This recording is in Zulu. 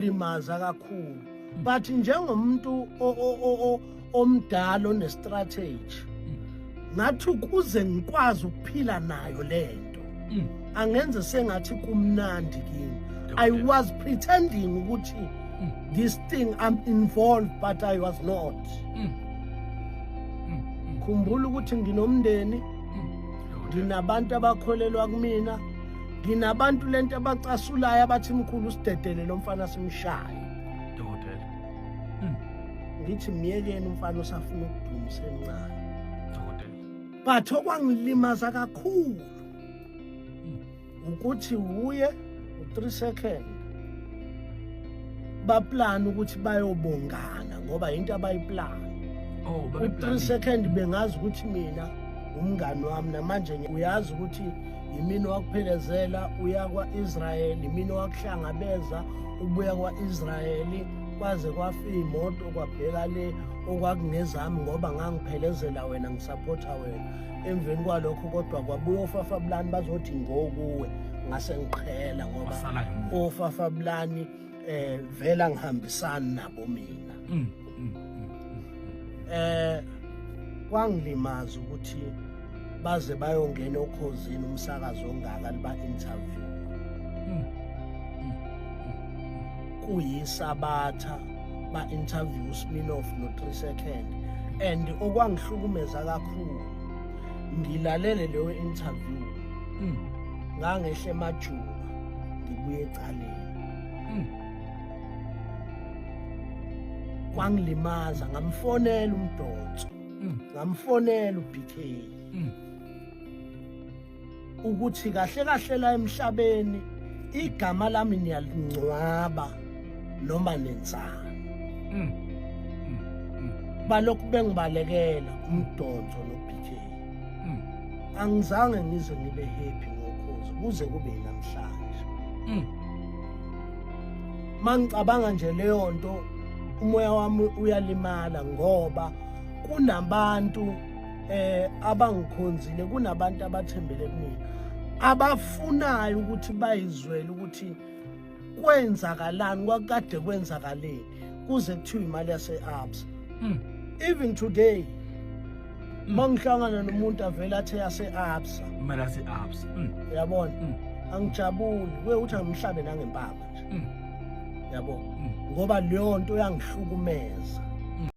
Limaza kakhulu, but njengomuntu omdala one-strategy, ngathi ukuze ngikwazi ukuphila nayo lento, angenze sengathi kumnandi kimi. I was pretending ukuthi this thing I'm involved, but I was not. Khumbula ukuthi nginomndeni, nginabantu abakholelwa kumina, nginabantu lento abacasulayo abathi, "Mkhulu, usidedele lo mfana simshaye." Dokotela. Ngithi, "Myekeni umfana, usafuna ukuduma, usemncane." Dokotela. But okwangilimaza kakhulu ukuthi uye u3 second baplan ukuthi bayobongana, ngoba into abayiplan Oh, u3 second bengazi ukuthi mina umngani wami namanje uyazi ukuthi yimina wakuphelezela uya kwa-Israel, yimina wakuhlangabeza ubuya kwa-Israyeli, kwaze kwafa iy'moto kwabheka le okwakungezami, ngoba ngangiphelezela wena, ngisapotha wena. Emveni kwalokho kodwa kwabuya ofafabulani bazothi ngokuwe, ngase ngiqhela ngoba Wasala ngemuva. Ofafabulani vela ngihambisani nabo mina. Kwangilimaza ukuthi baze bayongena oKhozini, umsakazo ongaka, liba interview kuyisabatha, ba interview Sminoff no 3 second. And okwangihlukumeza kakhulu, ngilalele leyo interview, ngangehle emajuba ngibuye ecaleni. Kwangilimaza, ngamfonela uMdonso, ngamfonela uBK ukuthi kahle kahle la emhlabeni igama lami niyalingcwaba noma nenzani. Balokhu bengibalekela uMdonso noBK. Angizange ngize ngibe happy ngoKhozi kuze kube namhlanje. Mangicabanga nje leyo nto, umoya wami uyalimala, ngoba kunabantu abangikhonzile, kunabantu abathembele kumina, abafunayo ukuthi bayizwele ukuthi kwenzakalani, kwakade kwenzakaleni, kuze kuthiwe imali yase-Absa. Even today mangihlangana nomuntu avela athe yase-Absa, Imali yase-Absa. Uyabona, angijabuli kuye ukuthi angimhlabe nangempama nje, yabo, ngoba leyo nto yangihlukumeza.